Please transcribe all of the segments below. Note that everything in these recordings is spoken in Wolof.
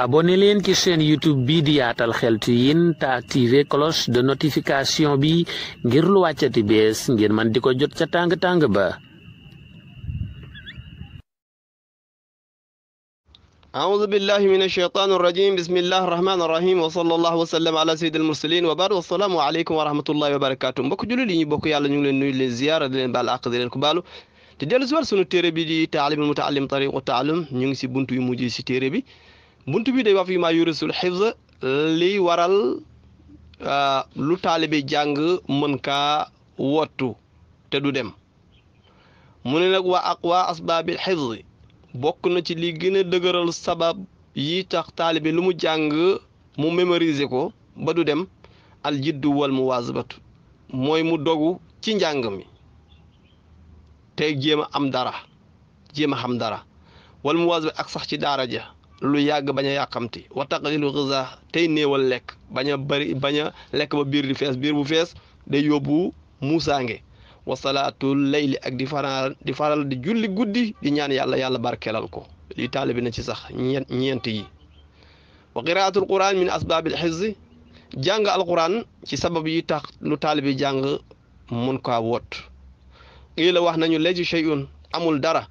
abonné leen ci chaîne YouTube bi di Yaatal Xeltu Yin te activé cloche de notification bi ngir lu wàccati bees ngir man di ko jot ca tàng-tàng ba. أعوذ بالله من الشيطان الرجيم بسم الله الرحمن الرحيم وصلى الله وسلم على سيد المرسلين وبعد والسلام عليكم ورحمة الله وبركاته mbokk jullit yi ñu bokk yàlla ñu ngi leen nuyu leen ziyaara di leen baal àq di leen ko baalu te dellu si war sunu téere bi di taalimul mutaallim tariqu taalum ñu ngi si buntu yu mujj si téere bi buntu bi day wax fi maa yurisul xifz li waral lu taalibe jàng mën kaa wottu te du dem mu ne nag waa aqwa asbaabil xifz bokk na ci li gën a dëgëral sabab yi tax taalibe lu mu jàng mu mémoriser ko ba du dem al jiddu wal muwaazabatu mooy mu dogu ci njàng mi tey jéem a am dara jéem a xam dara wal muwaazabatu ak sax ci daara ja lu yàgg bañ a yàqamti wa taqlilu giza tey néewal lekk bañ a bari bañ a lekk ba biir di fees biir bu fees day yóbbu muusaange wa salaatul layli ak di faral di julli guddi di ñaan yàlla barkeelal ko li taalibi na ci sax ñeent yi wa qiraatul quran min asbaabil xifzi jàng alquran ci sabab yi tax lu taalibi jàng mun kaa wot la wax nañu léegi shay'un amul dara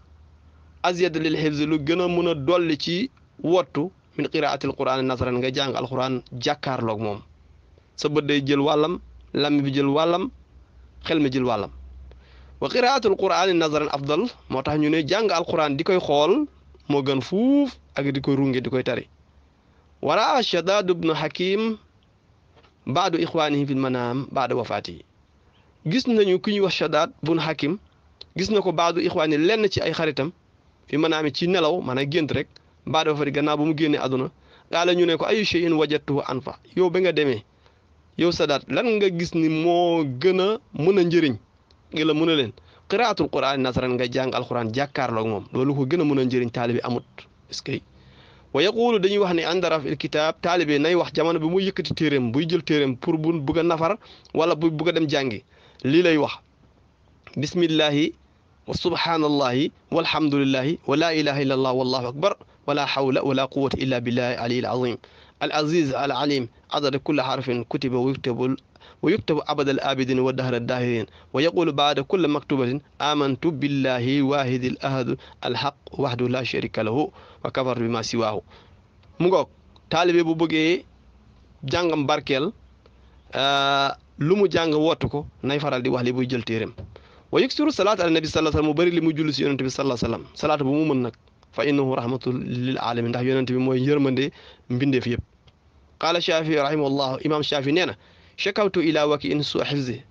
azyad lil xifzi lu gën a mun a dolli ci wottu min qiraatil quran nazaran nga jàng alquran jàkkaarloog moom sa bët day jël wàllam lam bi jël wàllam xel mi jël wàllam wa qiraatul qur'ani nazaran afdal moo tax ñu ne jàng alquran di koy xool moo gën fuuf ak di koy runge di koy tari wara Shadaad ibnu Hakim baadu ixwaanihi fil manaam baada wafaatihi gis nañu ku ñuy wax Shadaad ibnu Hakim gis na ko baadu ixwaani lenn ci ay xaritam fi manaami ci nelaw maanaam gént rek baada wafaati gannaaw ba mu génnee àdduna gaala ñu ne ko ayu shay'in wajadtuhu anfa yow ba nga demee yow Shadaad lan nga gis ni moo gën a mën a njëriñ ngi la mën a leen qiraatul quraan nasaran nga jàng alquran jàkkaarloog moom loolu ko gën a mën a njëriñ taalibe amut est-ce que wa yaqulu dañuy wax ne inda raf'il kitaab taalibe nay wax jamono bi muy yëkkati téeréem buy jël téeréem pour bu bugg a nafar wala bu bugg a dem jàngi lii lay wax bismillahi wa subhanallahi walhamdulillahi wa la ilaha illa allah wallahu akbar wala hawla wala quwwata illa billahi aliyil azim al aziz al alim adada kulli harfin kutiba ويكتب أبد الآبدين والدهر الداهرين ويقول بعد كل مكتوبة آمنت بالله واحد الأحد الحق وحده لا شريك له وكفر بما سواه مغوك طالب bu bëggee jàngam barkeel lu mu jàng wottu ko nay faral di wax li buy jël téeréem wa yuksiru salaat ala nabi sallallahu alayhi wasallam mu bëri li mu julli si yonent bi sallallahu alayhi wasallam salaat bu mu mën nag fa innahu rahmatul lil alamin ndax yonent bi mooy yërmande mbindeef yëpp qaala Shaafi rahimahullah imam Shaafi nee na shakawtu ila waki in su xifzi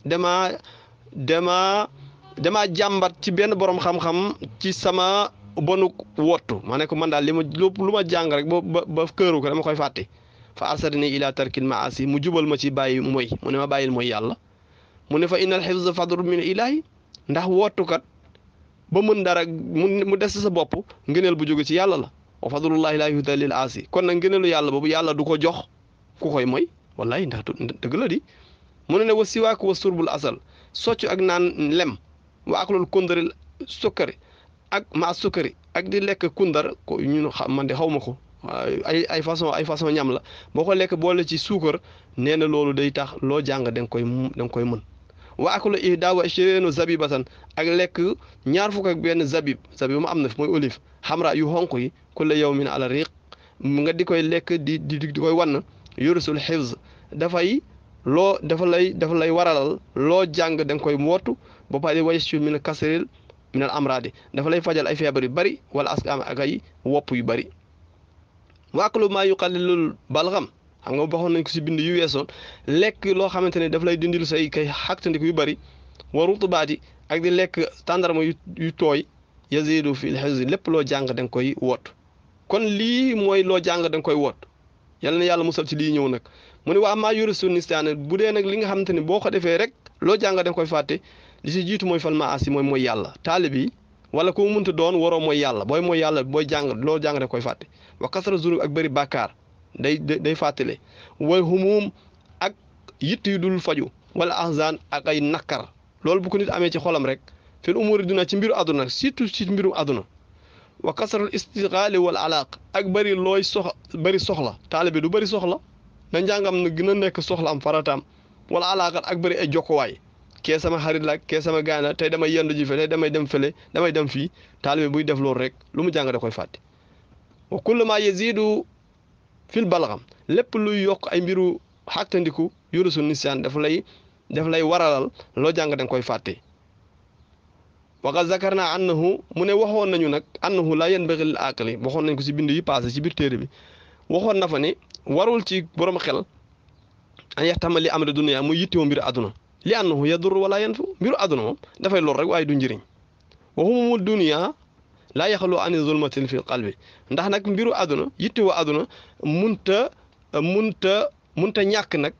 dama jàmbat ci benn borom xam-xam ci sama bonu wottu ma ne ko man daal li ma lu ma jàng rek ba këru ko dama koy fàtte fa arsadani ila tarkil maasi mu jubal ma ci bàyyi mooy mu ne ma bàyyil mooy yàlla mu ne fa innal xifz fadlu min ilahi ndax wottukat ba mën dara mu des sa bopp ngëneel bu jóge ci yàlla la wa fadlullahi la yuhda lil aasi kon nag ngëneelu yàlla boobu yàlla du ko jox ku koy mooy wallahi ndax dëgg la di mu ne wa siwaak wa surbul asal socc ak naan lem wa aklul kundari sukkari ak maa sukkari ak di lekk kundar ko ñun man de xaw ma ko ay façon ñam la boo ko lekk boole ci suukar nee na loolu day tax loo jàng da nga koy mën wa aklu ihda wa ishriina zabibatan ak lekk ñaar fukk ak benn zabib mu am na fi mooy olive xamra yu xonq yi kulla yawmin ala riq nga di koy lekk di koy wann yurisul xifz dafa lay waralal loo jàng da nga koy wottu ba pare waysu min kasril min al amradi dafa lay fajal ay feebar yu bari wala askam ak ay wopp yu bari waaklu maa yuqallilul balgam xam nga waxoon nañ ko si bind yu weesoon lekk loo xamante ne daf lay dindil say kay xaktandiku yu bari wa rutubaati ak di lekk tàndarma yu tooy yazidu fil xifz lépp loo jàng da nga koy wottu kon lii mooy loo jàng da nga koy wottu yàlla na yàlla musal ci lii ñëw nag mu ne waa maa yurisu nisyaana bu dee nag li nga xamante ne boo ko defee rek loo jàng da nga koy fàtte li si jiitu mooy fal maasi mooy yàlla taalib yi wala ku mu mënta doon waroo mooy yàlla booy yàlla booy jàng loo jàng da nga koy fàtte wa kasra zunub ak bëri bàkkaar day fàttale way humum ak yitt yu dul faju wala ahzan ak ay nakkar loolu bu ko nit amee ci xolam rek fil umuri duna ci mbiru àdduna surtout ci mbiru àdduna wa kasratul istiqaali wal alaaq ak bëri looy bëri soxla taalibe du bëri soxla na njàngam na gën a nekk soxla am farataam wala alaaqat ak bëri ay jokkuwaay kee sama xarit la kee sama gaay la tey damay yendu ji fële damay dem fële damay dem fii taalibe buy def loolu rek lu mu jàng da koy fàtte wa kullu ma yazidu fil balgam lépp luy yokk ay mbiru xàktandiku yurusu nisyan daf lay waralal loo jàng da nga koy fàtte waqad zakarna annahu mu ne waxoon nañu nag annahu la yanbaghi lil aqli waxoon nañ ko si bind yi passé ci biir téere bi waxoon na fa ne warul ci borom xel an yaxtama li amri dunya muy yittewoo mbiru àdduna li annahu yadur wala yanfu mbiru àdduna moom dafay lor rek waaye du njëriñ wa humumul dunya laa yaxalu ani zulmatin fi qalbi ndax nag mbiru àdduna yittewoo àdduna munta ñàkk nag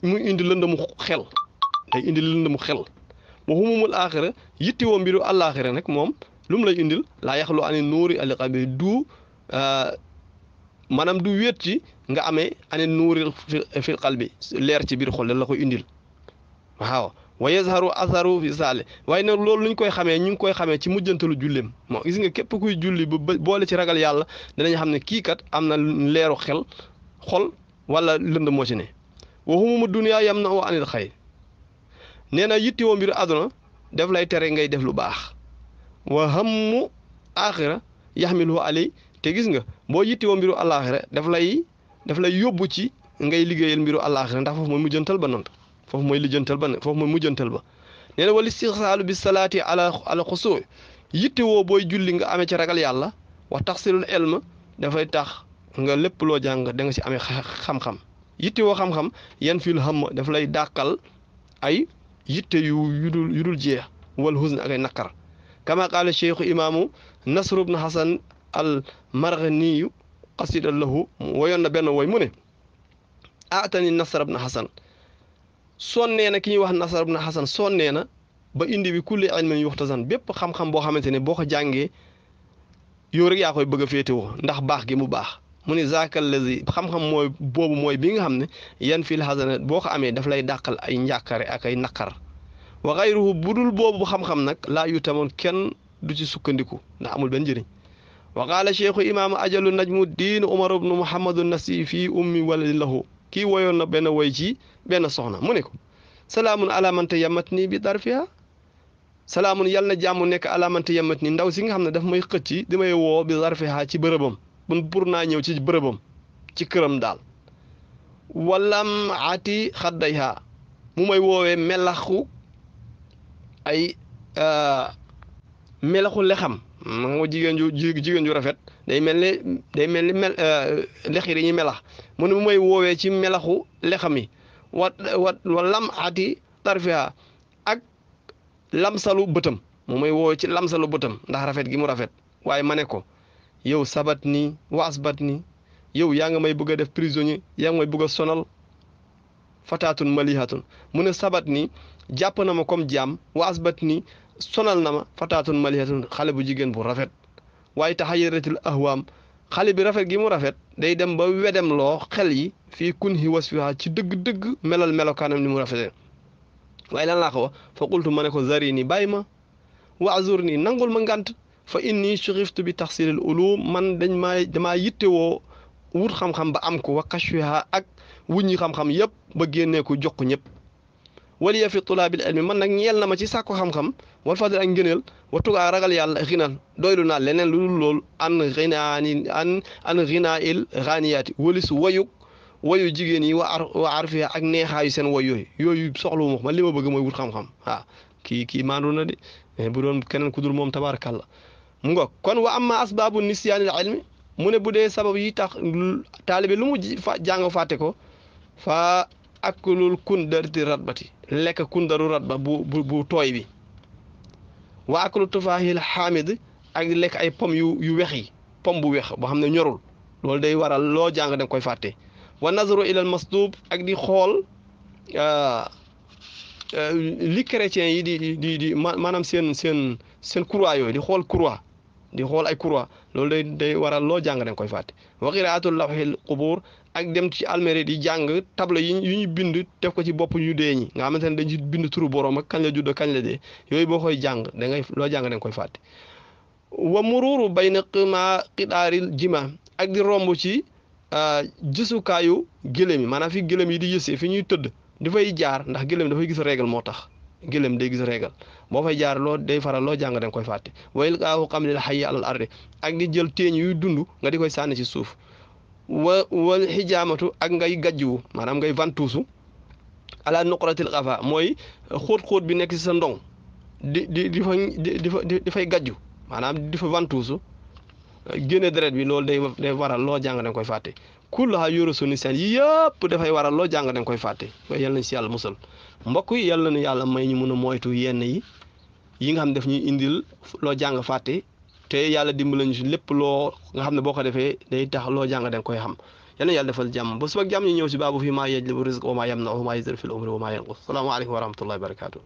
muy indi lëndëmu xel day indi lëndëmu xel wa humumul axira yittewoo mbiru àllaaxira nag moom lu mu lay indil laa yaxalu ani nuuri ali qalbi du maanaam du wéet ci nga amee ani nuuri fil qalbi leer ci biir xol la koy indil waaw wa yazharu atharu fi saale waaye nag loolu lu ñu koy xamee ñu ngi koy xamee ci mujjantalu julleem moo gis nga képp kuy julli ba boole ci ragal yàlla danañ xam ne kii kat am na leeru xol wala lënd moo ci ne wa humumu dunya yamna'u anil xayr nee na yittewoo mbiru àdduna def lay tere ngay def lu baax wa hammu axira yaxmiluhu alay te gis nga boo yittewoo mbiru àllaaxira daf lay yóbbu ci ngay liggéeyal mbiru àllaaxira ndax foofu mooy mujjantal ba noonu foofu mooy lijjantal ba foofu mooy mujjantal ba nee na wal istixsaalu bi salaati ala xusuu yittewoo booy julli nga amee ci ragal yàlla wa taxsilul ilm dafay tax nga lépp loo jàng da nga ci amee xam-xam yittewoo xam-xam yan fil xam daf lay dàqal ay yitte yu dul jeex wal huzn ak ay naqar kama qaala cheikhu imaamu nasru bnu hasan al marghaniyu qasida lahu woyoon na benn woy mu ne aatani nasr bnu hasan sonnee na ki ñuy wax nasr bnu hasan sonnee na ba indi bi kulli ilmin yuxtasan bépp xam-xam boo xamante ne boo ko jàngee yow rek yaa koy bëgg a féetewoo ndax baax gi mu baax mu ne zaakal lazi xam-xam mooy boobu mooy bi nga xam ne yan fil hasana boo ko amee daf lay dàqal ay njàqare ak ay naqar wa xayruhu budul boobu xam-xam nag laa yu tamoon kenn du ci sukkandiku ndax amul benn njëriñ wa qaala cheikhu imaamu ajalu najmu diin umar ibnu muhammadu nasi fii ummi waladi lahu kii woyoon na benn woy ci benn soxna mu ne ko salaamun ala man tayammat nii bi darfiha salaamun yàlla na jàmm nekk ala man tayammat nii ndaw si nga xam ne daf may xëcc di may woo bi darfiha ci bërëbam pour naa ñëw ci bërëbam ci këram daal walam ati xaddayha mu may woowee melaxu ay melaxu lexam ma nga jigéen ju rafet day mel ni lex yi dañuy melax mu ne mu may woowee ci melaxu lexam yi wa lam ati tarfiha ak lamsalu bëtam mu may woowee ci lamsalu bëtam ndax rafet gi mu rafet waaye ma ne ko yow sabat nii wa asbat nii yow yaa nga may bëgg a def prisonnier yaa nga may bëgg a sonal fataatun malihatun mu ne sabat nii jàpp na ma comme jaam wa asbat nii sonal na ma fataatun malihatun xale bu jigéen bu rafet waaye taxayaratil ahwaam xale bi rafet gi mu rafet day dem ba wedem loo xel yi fii kun hi wasfiha ci dëgg-dëgg melal melokaanam ni mu rafetee waaye lan laa ko wax fa qultu ma ne ko zari nii bàyyi ma wa azur nii nangul ma ngànt fa inni suxiftu bi taxsilil ulum man damaa yittewoo wut xam-xam ba am ko wa kashfiha ak wuññi xam-xam yëpp ba génnee ko jox ko ñëpp waliya fi tulaabil ilmi man nag ñeel na ma ci sàkku xam-xam wal fadl ak ngëneel wa tugaa ragal yàlla xinan doylu naa leneen lu dul loolu an ghina il ghaniyaati walis wayu jigéen yi wa arfiha ak neexaayu seen way yooyu soxlu ma man li ma bëgg mooy wut xam-xam waaw kii maandu na de mais bu doon keneen ku dul moom tabarakallah mu nga kon wa amma asbaabu nisyaanil ilmi mu ne bu dee sabab yi tax taalibe lu mu jàng fàtte ko fa akulul kundarti ratbati lekk kundaru ratba bu tooy bi wa akulu tufaahil xaamid ak lekk ay pom yu wex yi pom bu wex boo xam ne ñorul loolu day waral loo jàng danga koy fàtte wa nazaru ilal masdub ak di xool li chrétien yi di maanaam seen croix yooyu di xool croix di xool ay croix loolu day waral loo jàng danga koy fàtte wa qiraatul lawhil qubur ak dem ci almere di jàng table yu ñu bind def ko ci bopp ñu dee ñi nga xamante ne dañ ci bind turu borom ak kañ la judd kañ la dee yooyu boo koy jàng da ngay loo jàng danga koy fàtte wa mururu bayna qidaaril jima ak di romb ci jësukaayu gëlëm yi maanaam fi gëlëm yi di yësee fi ñuy tëdd dafay jaar ndax gëlëm dafay gis régal moo tax gëlëm day gis régal boo fay jaar loo day faral loo jàng da nga koy fàtte wayl kaahu xam ne xayyi alal ardi ak di jël teeñ yuy dund nga di koy sànni ci suuf wal xijaamatu ak ngay gajjuwu maanaam ngay vantuusu ala nuqratil xafa mooy xóot-xóot bi nekk ci sa ndong di fay gajju maanaam di fa vantuusu génne deret bi loolu day waral loo jàng da nga koy fàtte kullaha yurasu nisyan yi yëpp dafay waral loo jàng da nga koy fàtte waaye yal nañ si yàlla musal mbokk yi yàlla na yàlla may ñu mun a moytu yenn yi nga xam ne daf ñuy indil loo jàng fàtte te yàlla dimbali ñu si lépp loo nga xam ne boo ko defee day tax loo jàng da nga koy xam yal na yàlla defal jàmm ba suba jàmm ñu ñëw si baabu fi maa yajlibu rizq wa maa yamna'u wa maa yazid fil umri wa maa yanqus salaamaaleykum wa rahmatullahi wa barakatuh